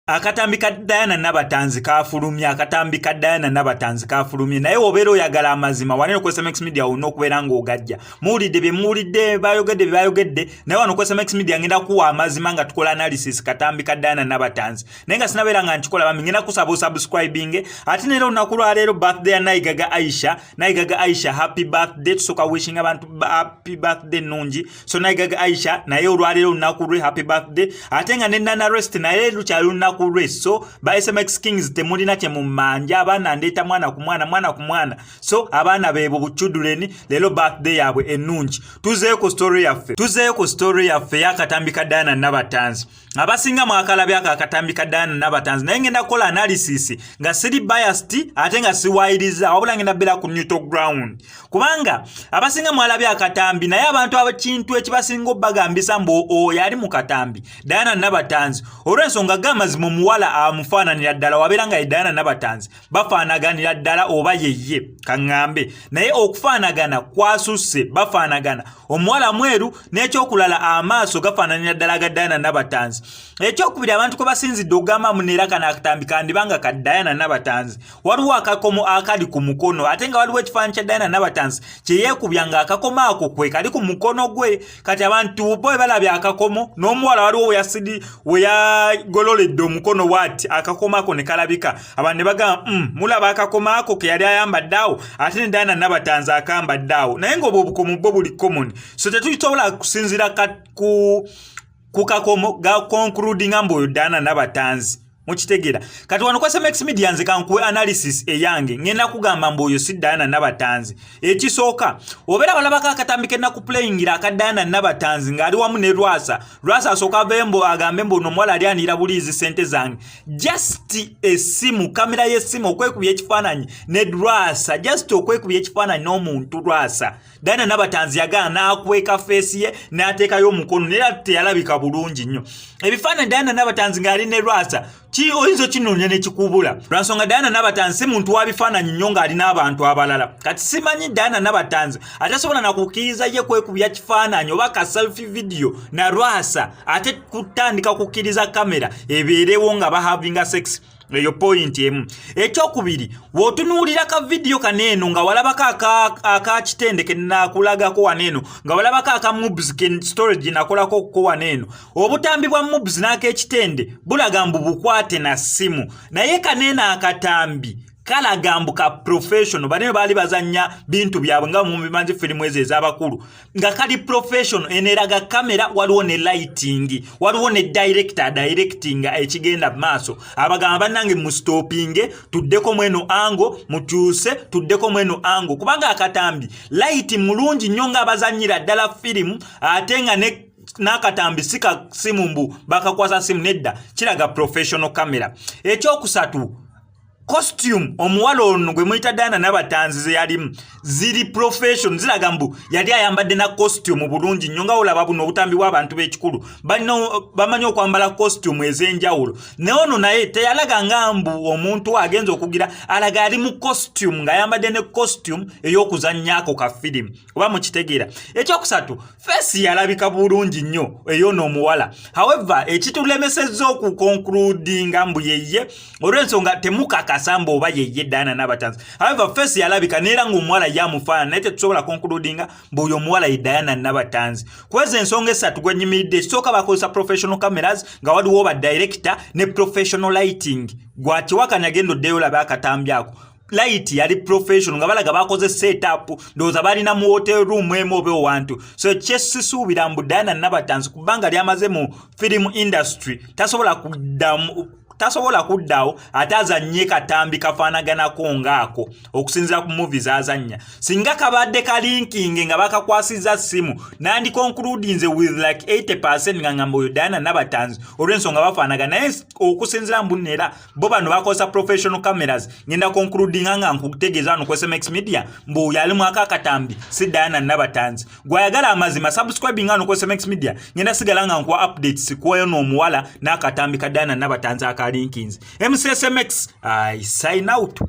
Akatambi ka Diana Nabatanzi kafulumye, akatambi ka Diana Nabatanzi kafulumye. Naye obeera oyagala amazima, waneno ku SMX Media olina okubeera ng'ogajja. Muwulidde bye muwulidde, bayogedde bye bayogedde, naye wano ku SMX Media ngenda kuwa amazima nga tukola analysis katambi ka Diana Nabatanzi. Naye nga sinabeera nga nkikola, bambi ngenda kusaba osubscribing. Ate neera olunaku lwaleero birthday ya Naigaga Aisha. Naigaga Aisha, happy birthday! Tusooka wishing abantu happy birthday nnungi. So Naigaga Aisha naye olwaleero olunaku lwe, happy birthday. Ate nga ne Nana Rest naye lukyali lunaku lwe. So ba SMX Kings, temulina kyemumanja, abaana ndeeta mwana ku mwana, mwana ku mwana. So abaana beebo buchuduleni, leero birthday yaabwe ennungi. Tuzeeyo ku story yaffe, tuzeeyo ku story yaffe y'akatambi ka Diana Nabatanzi. Abasinga mwakalabye ako akatambi ka Diana Nabatanzi, naye ngenda kukola analysis nga siri biased ate nga siwayiriza, wabula ngenda beera ku neutral ground, kubanga abasinga mwalabye akatambi. Naye abantu akintu ekibasinga obbagambisa mbu oyo ali mu katambi Diana Nabatanzi, olw'ensonga gamazima omuwala amufaananira ddala. Wabeera nga ye Diana Nabatanzi, bafaanaganira ddala, oba yeye kaŋŋambe, naye okufaanagana kwasusse, bafaanagana. Omuwala mweru, n'ekyokulala amaaso gafaananira ddala ga Diana Nabatanzi. Ekyokubiri, abantu kwe basinzidde okugamba muneera kano akatambi kandibanga ka Diana Nabatanzi, waliwo akakomo akali ku mukono, ate nga waliwo ekifaananyi kya Diana Nabatanzi kye yeekubya nga akakomo ako kwe kali ku mukono gwe. Kati abantu bo bwe balabye akakomo n'omuwala, waliwo weyasidi we yagololedde omukono bwati, akakomo ako ne kalabika. Abantu ne bagamba, mulaba akakomo ako ke yali ayambadde awo, ate ne Diana Nabatanzi akambadde awo." Naye ng'obwo obukomo bwo buli common, so tetusobola kusinziira ku kakomo ga concludinga mbu oyo Diana Nabatanzi. Mukitegeera? Kati wano kwa SMX Media, nze kankuwe analysis eyange. Ngenda kugamba mbu oyo si Diana Nabatanzi. Ekisooka, obeera balabako akatambi kenaku playingira aka Diana Nabatanzi ng'ali wamu ne Lwasa. Lwasa asooka avembo agambe mbu ono omuwala ali anira buliizi sente zange. Just essimu, kamera y'essimu okwekubya ekifaananyi ne Lwasa, just okwekubya ekifaananyi n'omuntu Lwasa, Diana Nabatanzi yagaana n'akweka face ye n'ateekayo omukono, naye teyalabika bulungi nnyo. Ebifaananyi Diana Nabatanzi ng'ali ne Lwasa oyinza okinoonya nekikubula, lwansonga Diana Nabatanzi si muntu wa bifaananyi nnyo ng'alina abantu abalala. Kati simanyi Diana Nabatanzi atasobola nakukkiriza ye kwekubya kifaananyi oba ka selfie video na Lwasa, ate kutandika kukkiriza kamera ebeerewo nga bahavinga sex. Eyo point emu. Ekyokubiri, w'otunuulira ka vidiyo kano eno nga walabako akakitende ke nakulagako wano eno, nga walabako aka mubs ke storage nakolako ko wano eno, obutambi bwa mubs n'ak'ekitende bulaga mbu bukwate na ssimu, naye kano eno akatambi kalaga mbu ka professional. Banene baali bazannya bintu byabwe nga mubimanzi firimu ezo ez'abakulu, nga kali professional. Eno eraga kamera, waliwo ne lighting, waliwo ne director directing ekigenda maaso. Abagamba, "Bannange, mustopinge, tuddeko mweno angle, mukyuse, tuddeko mweno angle," kubanga akatambi light mulungi nnyo ng'abazannyira ddala firimu, ate nga ne n'akatambi si ka simu mbu bakakwasa simu, nedda, kiraga professional camera. Ekyokusatu, costume omuwala ono gwe muyita Diana Nabatanzi ze yalimu ziri profession, ziraga mbu yali ayambadde na costume bulungi nnyo, nga olaba buno obutambi bw'abantu b'ekikulu balina bamanyi okwambala costume ez'enjawulo. Naye ono naye teyalaga nga mbu omuntu agenza okugira alaga ali mu costume, ng'ayambadde ne costume ey'okuzannyako ka firimu, oba mukitegeera. Ekyokusatu, face yalabika bulungi nnyo ey'ono omuwala. However, ekitulemesezza okuconcludinga mbu yeye, olw'ensonga temukakasa mbu oba yeye Diana Nabatanzi. However, face yalabika neera ng'omuwala ye amufaanana, naye tetusobola concludinga mbu oyo omuwala ye Diana Nabatanzi. Kweza ensonga esatu gwe nyimiridde: ekisooka, bakozesa professional cameras, nga waliwo ba director ne professional lighting. Gwakiwakanya, genda oddeyo olabe akatambi ako, light yali professional, nga balaga bakoze setup, ndowooza balina mu hotel room emu oba ewantu. So kyesisuubira mbu Diana Nabatanzi, kubanga lyamaze mu film industry, tasobola kuddamu, tasobola kuddawo ate azannye katambi kafaanaganako ngaako. Okusinziira ku movie z'azannya, singa kabadde kalinkinge nga bakakwasiza ssimu, nandiconcludinze with like 80% nga ngamba oyo Diana Nabatanzi, olw'ensonga bafaanagana. Naye okusinziira mbu nera bo bano bakozesa professional cameras, ngenda concludinga nga nkutegeeza wano ku SMX Media mbu oyo ali mwaka akatambi si Diana Nabatanzi. Gwayagala amazima, subscribing wano ku SMX Media, ngenda sigala nga nkuwa updates kuwayo n'omuwala n'akatambi ka Diana Nabatanzi akalinkinzi. MCSMX, I sign out.